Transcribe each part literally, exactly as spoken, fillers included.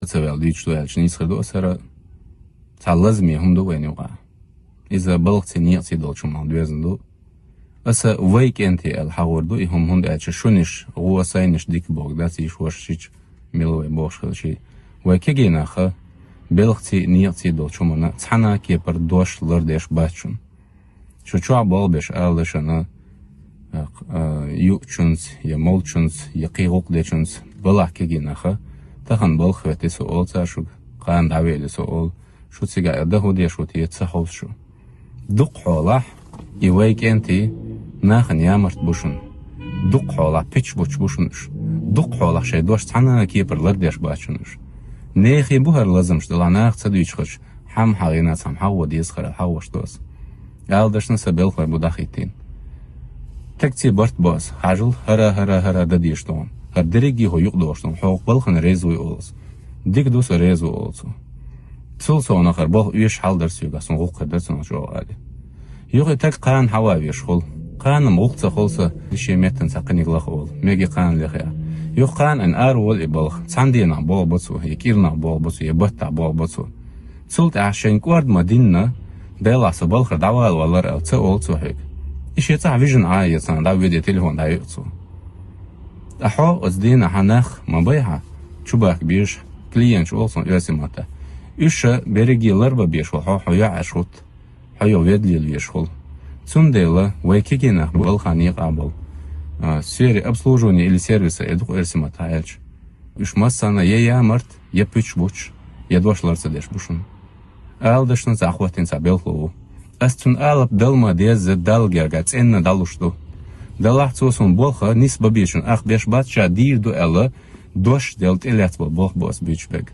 ца ваьлла дуьйцуш ду аьлча, нийса хир ду аса хӀара. Цхьа лазаме хӀума ду вайна юкъахь. Иза балхаций, некъаций долчу хӀуманах доьзна ду. Аса вай кӀентий аьлла хьахор ду и хӀума, хӀунда аьлча шуна иштта гӀо, сайна иштта дика бохург дац, йиша-ваша шича мила вай бохуш хилча. Вай кегий наха балхаций, некъаций долчу хӀуманна цхьана а кепара дош лардеш бац шуна. Шу чохь болх беш ала шуна, а, а, юучунца, я молчунца, я кхин гӀуллакх дечунца балахь кегий наха, тахана балха хӀоьттина со олу цара шуьга, кхана дӀавели со олу, шу цигахь дан хӀун деш ву те, ца хьовсу шу. Дукха хьолахь, и вай кӀентий нахана ямарт бу шуна. Дукха хьолахь пич буч бу шуна уьш. Дукха хьолахь шайн дош цхьана а кепара лардеш бац шуна уьш. Нехий бу хӀара лазамаш, делахь наха ца дуьйцуш хилча, хьан хьагӀина цхьамма хьагӀо деза хӀара, хьагӀош ду аса. Ала дашна сан белхалой бу дӀахӀиттийна. Тагций барт бо аса, хьажал, хӀара, хӀара, хӀара дан дезаш ду хьуна. ХӀара дерриге а хӀу юкъадохуш ду хьуна, хьо балхана реза вуй олу аса. Дика ду, со реза ву олу цо. Цул совнаха хӀара болх оьшуш хьал дара соьга, сан гӀуллакх хир дара цунах чӀогӀа аьлла. Юха и таг кхана хьаван веш хуьлу. Кхана-м гӀуллакх ца хуьлу сан, шен меттана цхьа кхиниг лаха олу, мега кхана лехьа. Юха кхана айна ара волу и балха, цхьана дийнахь болх бо цо, я кӀирнахь болх бо цо, я баттахь болх бо цо. Цул тӀаьхьа шайна кӀорда ма-динна, Делахь со балхара дӀавала валлара аьлла, ца олу цо хьоьга. И шен цӀахь вижина Ӏа а эцна, дӀавоьду, телефон дӀайоьду цо. Ткъа хьо оцу дийнахь нах ма бай хьан, чубаха безаш, клиенташ олу суна оьрсийн маттахь. Уьш ша берриге ларбан безаш ву хьо, хьо юьхьӀаьржа хӀутту, хьо юха ведда лела везаш хуьлу. Цундела вай кегий нах балхана некъахь болу, а, сфере обслуживания или сервиса, э, ду-кх оьрсийн маттахь аьлча. Уьш массарна я ямарт, я пуьчаш буч, я дош лар ца деш бу шуна. Ала дашна цхьа хӀоттийна цхьа белхало ву. Ас цунна алапа дала ма дезза, Далла гергахь цӀенна дӀалуш ду. Делахь цо суна болх нисбан безачунна ах беш бац, ша дийр ду аьлла, дош делла тӀелаьцна болу болх бу ас буьйцуш берг.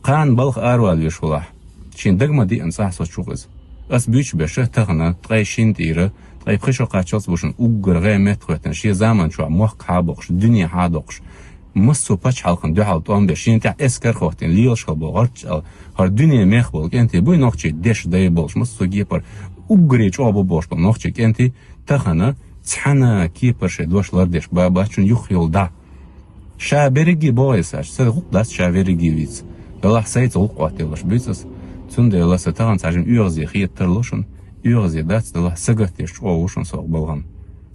Кхана балха аравала веш валахь, шен дага ма диъна цӀахь со чу хеза. Ас буьйцуш берш тахана, ткъе шина тӀера, ткъе пхи шо кхаччалц бу шуна уггар гӀе метта хӀоьттина, шен заман чохь мохк хьа а боккхуш, дуьне хьа а доккхуш, массо а пачхьалкхана дуьхьал тӀом беш, шена тӀехь эскар а хӀоттийна, лелаш хила болу, гӀорч а, хӀара дуьне мех болу кӀентий буй, нохчий деш дай болуш, массо а кепара уггаре чӀогӀа бу бохуш болу нохчий кӀентий, тахана цхьана а кепара шайн дош лардеш ба-, бац шуна юха йолу дӀа. Ша берриге боху аса, сан гӀуллакх дац ша берриге вийца. Делахь сайца гӀуллакх Ӏоттаделларш буьйцу ас. Цундела сан тахана цхьа жима оьгӀазе хета тарло шуна, оьгӀазе дац, делахь сагатдеш чӀогӀа ву шуна со болх бан.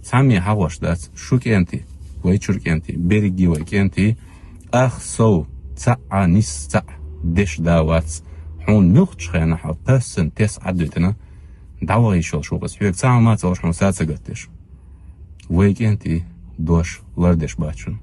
Цхьамма хьагӀош дац, шу кӀентий, вай чуьра кӀентий, берриге вай кӀентий, ах сов цхьаъ а, нис цхьаъ а деш да вац, хьуна муьлххачу хенахь хьо тассан тесна Ӏадвитина, дӀавахийша йолуш ву ас, хьоьга цхьа хӀума а ца луш хьуна са ца гатдеш. Вай кӀентий дош лардеш бац шуна.